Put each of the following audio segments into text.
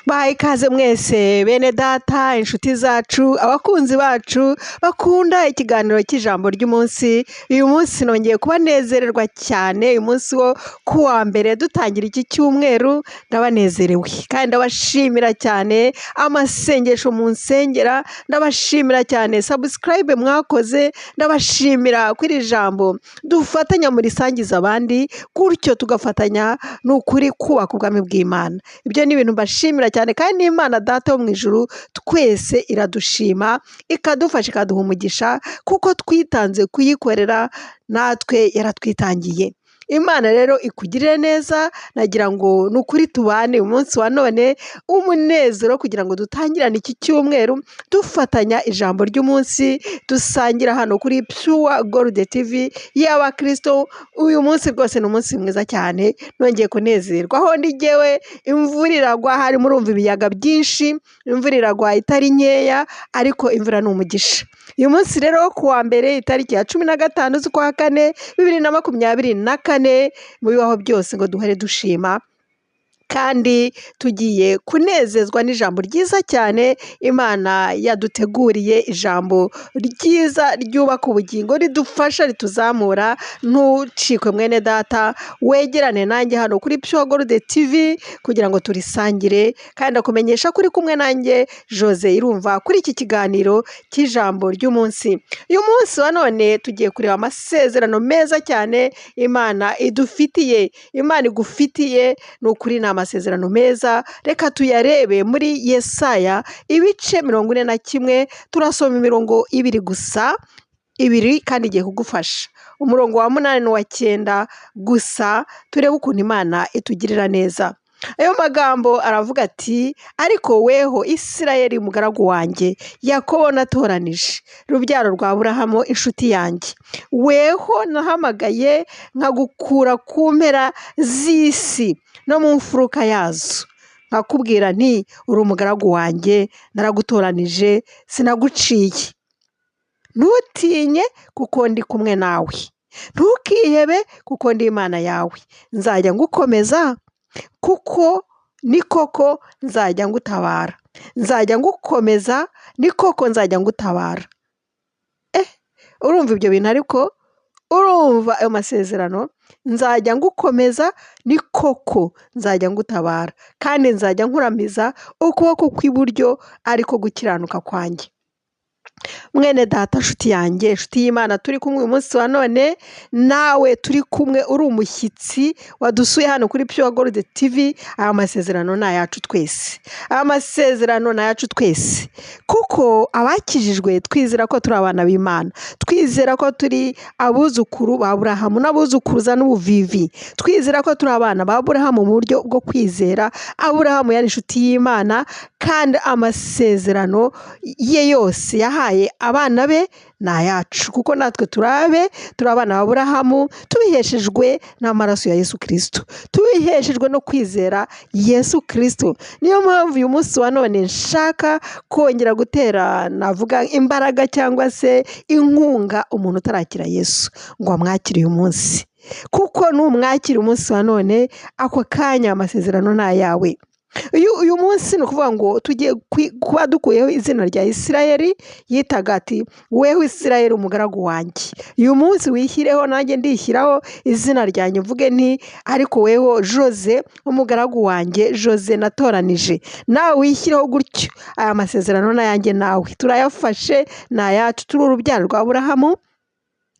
Bahaye ikaze mwese bene data, inshuti zacu, abakunzi bacu bakunda ikiganiro cy'ijambo ry'umunsi. Uyu munsi nongeye kubanezererwa cyane, uyu munsi wo ku wa mbere dutangira iki cyumweru ndabanezerewe kandi ndabashimira cyane amasengesho munsengera, ndabashimira cyane subscribe mwakoze, ndabashimira kuri iri jambo dufatanya murisangiza abandi, gutyo tugafatanya ni ukuri kubaka ubwami bw'Imana. Ibyo ni ibintu mbashimira cyane kandi n'Imana Data wo mu ijuru twese iradushima, ikadufasha, ikaduha umugisha kuko twitanze kuyikorera natwe yaratwitangiye. Imana rero ikugirire neza, nagira ngo ni ukuri tubane umunsi wa none umunezero kugira ngo dutangirane iki cyumweru dufatanya ijambo ry'umunsi, dusangira hano kuri Pure Gold TV y'Abakristo. Uyu munsi rwose ni umunsi mwiza cyane, nongeye kunezerwa. Aho ndi jyewe imvura iragwa, harimo urumva ibiyaga byinshi, imvura iragwa itari nkeya, ariko imvura ni umugisha. Uyu munsi rero ku wa mbere itariki ya 15 z'ukwa kane 2024, mu bibaho byose ngo duhere dushima kandi tugiye kunezezwa n'ijambo ryiza cyane Imana yaduteguriye, ijambo ryiza ryubaka ubugingo, ridufasha, rituzamura. Ntucikwe mwene data, wegerane nanjye hano kuri Pure Gold TV kugira ngo turisangire, kandi ndakumenyesha ko uri kumwe nanjye Jose Irumva kuri iki kiganiro cy'ijambo ry'umunsi. Uyu munsi wa none tugiye kureba amasezerano meza cyane Imana idufitiye, Imana igufitiye, ni ukuri ni amasezerano meza. Reka tuyarebe muri Yesaya ibice 41, turasoma imirongo ibiri gusa, ibiri kandi igiye kugufasha. Umurongo wa 8 n'uwa 9 gusa, turebe ukuntu Imana itugirira neza. Ayo magambo aravuga ati: ariko weho Isirayeli mugaragu wanjye, Yakobo natoranije, rubyaro rwa Aburahamu inshuti yanjye, weho nahamagaye nkagukura ku mpera z'isi no mu mfuruka yazo, nkakubwira nti uri umugaragu wanjye, naragutoranije sinaguciye. Ntutinye kuko ndi kumwe nawe, ntukihebe kuko ndi Imana yawe, nzajya ngukomeza kuko ni koko nzajya ngutabara, nzajya ngukomeza ni koko nzajya ngutabara. Urumva ibyo bintu, ariko urumva ayo masezerano, nzajya ngukomeza ni koko nzajya ngutabara, kandi nzajya nkuramiza ukuboko kw'iburyo ariko gukiranuka kwanjye. Mwene data, nshuti yanjye, inshuti y'Imana turi kumwe uyu munsi wa none, nawe turi kumwe uri umushyitsi wadusuye hano kuri Pure Gold TV, aya masezerano ni ayacu twese, aya masezerano ni ayacu twese, kuko abakijijwe twizera ko turi abana b'Imana, twizera ko turi abuzukuru ba Aburahamu n'abuzukuruza n'ubuvivi, twizera ko turi abana ba Aburahamu mu buryo bwo kwizera. Aburahamu yari inshuti y'Imana kandi amasezerano ye yose yahaye abana be ni ayacu, kuko natwe turabe turi abana ba Aburahamu tubiheshejwe n'amaraso ya Yesu Kristo, tubiheshejwe no kwizera Yesu Kristo. Niyo mpamvu uyu munsi wa none nshaka kongera gutera, navuga imbaraga cyangwa se inkunga umuntu utarakira Yesu ngo amwakire uyu munsi, kuko numwakira umunsi wa none ako kanya amasezerano ni ayawe. Uyu munsi ni ukuvuga ngo tugiye kuba dukuyeho izina rya Isirayeli yitaga ati weho Isirayeli umugaragu wanjye. Uyu munsi wishyireho nanjye ndishyiraho izina ryanjye mvuge nti ariko weho Jose umugaragu wanjye, Jose natoranije, nawe wishyireho gutyo. Aya masezerano ni ayanjye nawe, turayafashe, ni ayacu, turi urubyaro rwa Aburahamu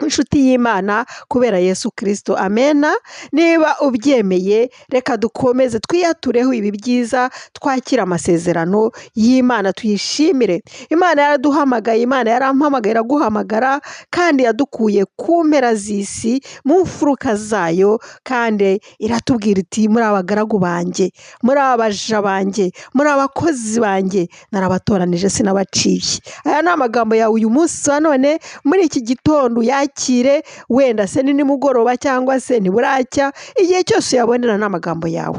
inshuti y'Imana kubera Yesu Kristo. Amena. Niba ubyemeye reka dukomeze twiyatureho ibi byiza, twakire amasezerano y'Imana, tuyishimire. Imana yaraduhamagaye, Imana yarampamagaye, iraguhamagara, kandi yadukuye ku mpera z'isi mu mfuruka zayo, kandi iratubwira iti muri abagaragu banjye, muri abaja banjye, muri abakozi banjye, narabatoranije sinabaciye. Aya ni amagambo yawe uyu munsi wa none muri iki gitondo yakire, wenda se ni nimugoroba cyangwa se ntiburacya, igihe cyose uyabonera ni amagambo yawe.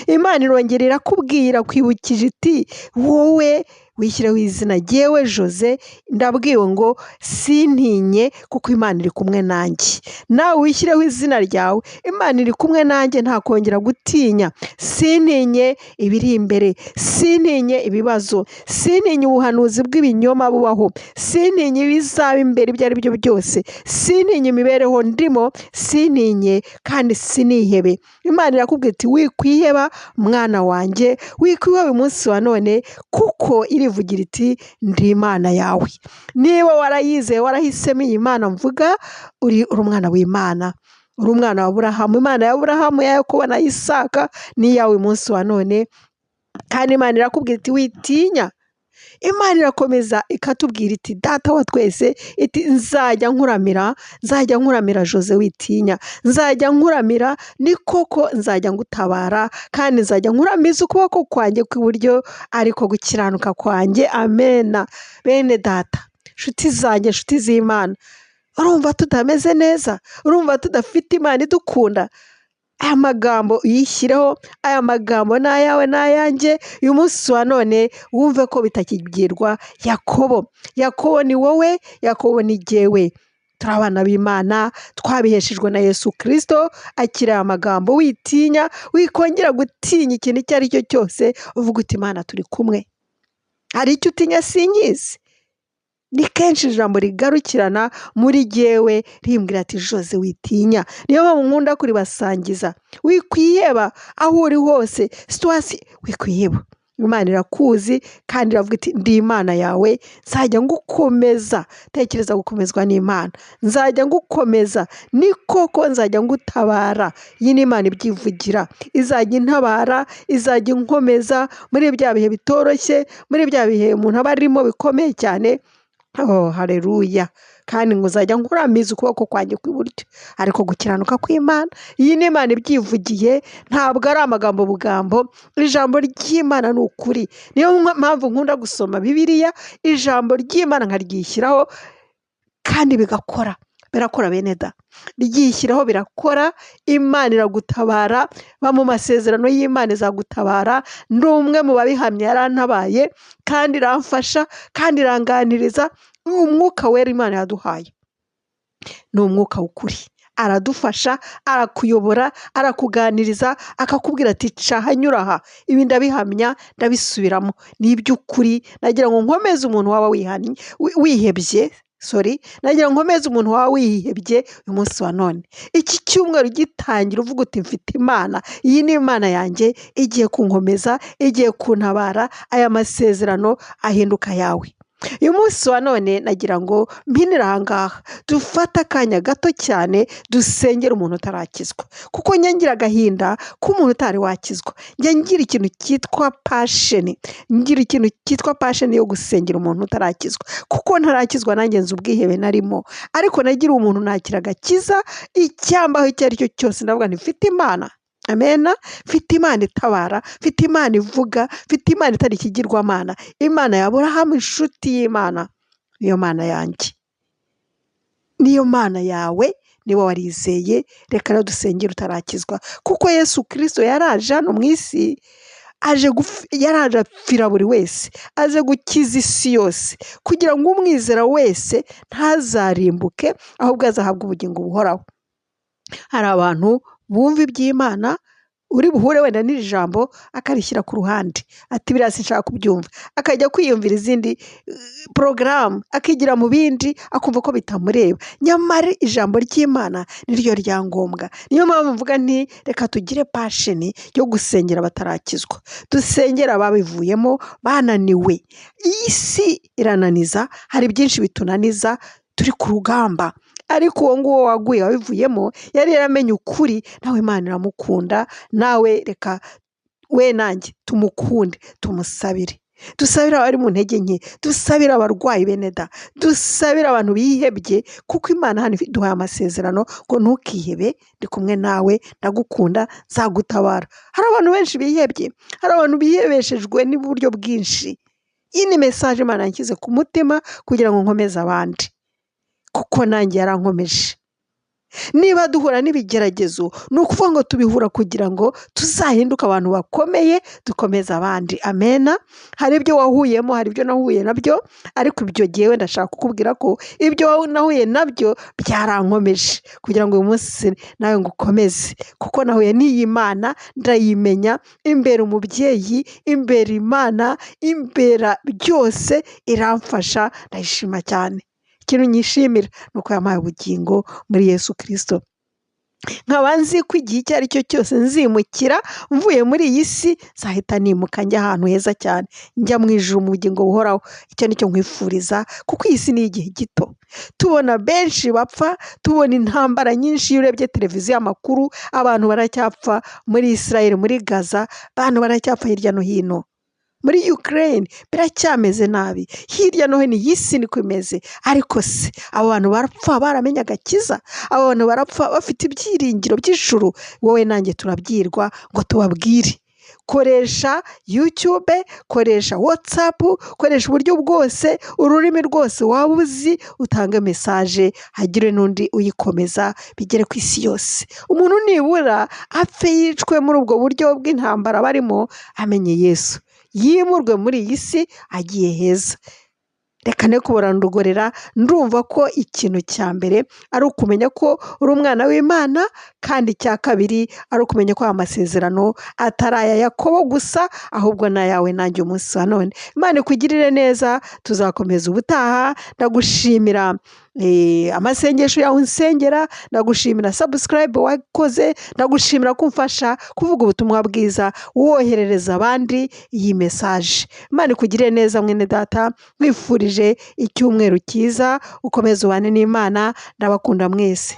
Imana irongera irakubwira, kwibukije iti wowe Wishyireho izina jyewe Jose, ndabwiwe ngo sintinye kuko Imana iri kumwe nanjye. Nawe wishyireho izina ryawe, Imana iri kumwe nanjye, nta kongera gutinya. Sintinye ibiri imbere, sintinye ibibazo, sintinye ubuhanuzi bw'ibinyoma bubaho, sintinye ibizaba imbere ibyo ari byo byose, sintinye imibereho ndimo, sintinye kandi sinihebe. Imana irakubwira iti wikwiheba mwana wanjye, wikwiheba uyu munsi wa none, kuko irivugira iti ndi Imana yawe. Niba warayizeye, warahisemo iyi Mana mvuga, uri umwana w'Imana, uri umwana wa Aburahamu. Imana ya Aburahamu, ya Yakobo na Isaka ni iyawe uyu munsi wa none. Kandi Imana irakubwira iti witinya. Imana irakomeza ikatubwira iti data wa twese, iti nzajya nkuramira, nzajya nkuramira Jose witinya, nzajya nkuramira, ni koko nzajya ngutabara, kandi nzajya nkuramiza ukuboko kwanjye kw'iburyo, ariko gukiranuka kwanjye. Amena. Bene data, nshuti zanjye, nshuti z'Imana, urumva tutameze neza, urumva tudafite Imana idukunda. Aya magambo uyishyireho, aya magambo ni ayawe n'ayanjye. Uyu munsi wa none wumve ko bitakigirwa Yakobo. Yakobo ni wowe, Yakobo ni jyewe. Turi abana b'Imana, twabiheshejwe na Yesu Kristo. Akira aya magambo, witinya, wikongera gutinya ikintu icyo ari cyo cyose, uvuga uti Imana turi kumwe. Hari icyo utinya sinkizi. Ni kenshi ijambo rigarukirana muri jyewe rimbwira ati Jose witinya. Niyo mpamvu nkunda kuribasangiza. Wikwiheba aho uri hose, situwasi wikwiheba. Imana irakuzi kandi iravuga iti ndi Imana yawe, nzajya ngukomeza. Tekereza gukomezwa n'Imana, nzajya ngukomeza, ni koko nzajya ngutabara. Iyi ni Imana ibyivugira, izajya intabara, izajya inkomeza muri bya bihe bitoroshye, muri bya bihe umuntu aba arimo bikomeye cyane. Oh, haleluya. Kandi ngo nzajya nkuramiza ukuboko kwanjye kw'iburyo, ariko gukiranuka kw'Imana. Iyi ni Imana ibyivugiye, ntabwo ari amagambo bugambo. Ijambo ry'Imana ni ukuri. Niyo mpamvu nkunda gusoma Bibiliya, ijambo ry'Imana nkaryishyiraho kandi bigakora. Birakora bene da, ryishyiraho birakora. Imana iragutabara, ba mu masezerano y'Imana izagutabara. Ndi umwe mu babihamya, yarantabaye kandi iramfasha kandi iranganiriza. Umwuka wera Imana yaduhaye ni umwuka w'ukuri, aradufasha, arakuyobora, arakuganiriza, akakubwira ati ca hanyura aha, ibi ndabihamya, ndabisubiramo, ni iby'ukuri. Nagira ngo nkomeze umuntu waba wihannye, wihebye, sorry, nagira ngo nkomeze umuntu waba wihebye uyu munsi wa none. Iki cyumweru gitangira uvuga uti mfite Imana, iyi ni Imana yanjye, igiye kunkomeza, igiye kuntabara, aya masezerano ahinduka ayawe. Uyu munsi wa none nagira ngo mpinire aha ngaha, dufate akanya gato cyane dusengere umuntu utarakizwa, kuko njya ngira agahinda k'umuntu utari wakizwa. Njya ngira ikintu cyitwa pasheni, ngira ikintu cyitwa pasheni yo gusengera umuntu utarakizwa, kuko ntarakizwa nanjye nzi ubwihebe narimo, ariko nagira umuntu nakira agakiza, icyambaho icyo ari cyo cyose ndavuga nti mfite Imana. Amena. Mfite Imana itabara, mfite Imana ivuga, mfite Imana itari ikigirwamana, Imana ya Aburahamu, inshuti y'Imana, niyo Mana yanjye, niyo Mana yawe, niba warizeye. Reka rero dusengere utarakizwa, kuko Yesu Kristo yaraje hano mu isi, yaraje apfira buri wese, aje gukiza isi yose, kugira ngo umwizera wese ntazarimbuke, ahubwo azahabwe ubugingo buhoraho. Hari abantu bumva iby'Imana, uri buhure wenda n'iri jambo akarishyira ku ruhande, ati biriya sinshaka kubyumva, akajya kwiyumvira izindi porogaramu, akigira mu bindi, akumva ko bitamureba. Nyamara ijambo ry'Imana niryo rya ngombwa. Niyo mpamvu mvuga nti reka tugire pasheni yo gusengera abatarakizwa, dusengera ababivuyemo bananiwe. Iyi si irananiza, hari byinshi bitunaniza, turi ku rugamba, ariko uwo nguwo waguye wabivuyemo yari yaramenye ukuri, nawe Imana iramukunda. Nawe reka we nanjye tumukunde, tumusabire, dusabire abari mu ntege nke, dusabire abarwayi bene da, dusabire abantu bihebye, kuko Imana hano iduhaye amasezerano ngo ntukihebe, ndi kumwe nawe, ndagukunda, nzagutabara. Hari abantu benshi bihebye, hari abantu bihebeshejwe n'uburyo bwinshi. Iyi ni mesaje Imana yanshyize ku mutima kugira ngo nkomeze abandi, kuko nanjye yarankomeje. Niba duhura n'ibigeragezo, ni ukuvuga ngo tubihura kugira ngo tuzahinduke abantu bakomeye, dukomeze abandi. Amena. Hari ibyo wahuyemo, hari ibyo nahuye nabyo, ariko ibyo ngewe ndashaka kukubwira ko ibyo nahuye nabyo byarankomeje kugira ngo uyu munsi nawe ngukomeze, kuko nahuye n'iyi Mana ndayimenya, imbera umubyeyi, imbera Imana, imbera byose, iramfasha, ndayishima cyane. Ikintu nyishimira ni uko yampaye ubugingo muri Yesu Kirisito. Nkaba nzi ko igihe icyo ari cyo cyose nzimukira mvuye muri iyi si, nzahita nimuka njya ahantu heza cyane, njya mu ijuru mu bugingo buhoraho. Icyo ni cyo nkwifuriza, kuko iyi si ni igihe gito. Tubona benshi bapfa, tubona intambara nyinshi. Iyo urebye televiziyo amakuru, abantu baracyapfa muri Israel, muri Gaza, abantu baracyapfa hirya no hino. Muri Ukraine biracyameze nabi, hirya no hino iyi si niko imeze. Ariko se abo bantu barapfa baramenye agakiza? Abo bantu barapfa bafite ibyiringiro by'ijuru? Wowe nanjye turabyirwa ngo tubabwire. Koresha YouTube, koresha WhatsApp, koresha uburyo bwose, ururimi rwose waba uzi, utange mesaje, hagire n'undi uyikomeza, bigere ku isi yose. Umuntu nibura apfe yicwe muri ubwo buryo bw'intambara barimo, amenye Yesu, yimurwe muri iyi si agiye heza. Reka ne kubarandogorera, ndumva ko ikintu cya mbere ari ukumenya ko uri umwana w'Imana, kandi icya kabiri ari ukumenya ko aya masezerano atari aya Yakobo gusa, ahubwo n'ayawe nanjye umunsi wa none. Imana ikugirire neza, tuzakomeza ubutaha. Ndagushimira amasengesho yawe unsengera, ndagushimira subscribe wakoze, ndagushimira ko umfasha kuvuga ubutumwa bwiza, woherereza abandi iyi mesaje. Imana ikugirire neza mwene data, nkwifurije icyumweru cyiza, ukomeze ubane n'Imana, ndabakunda mwese.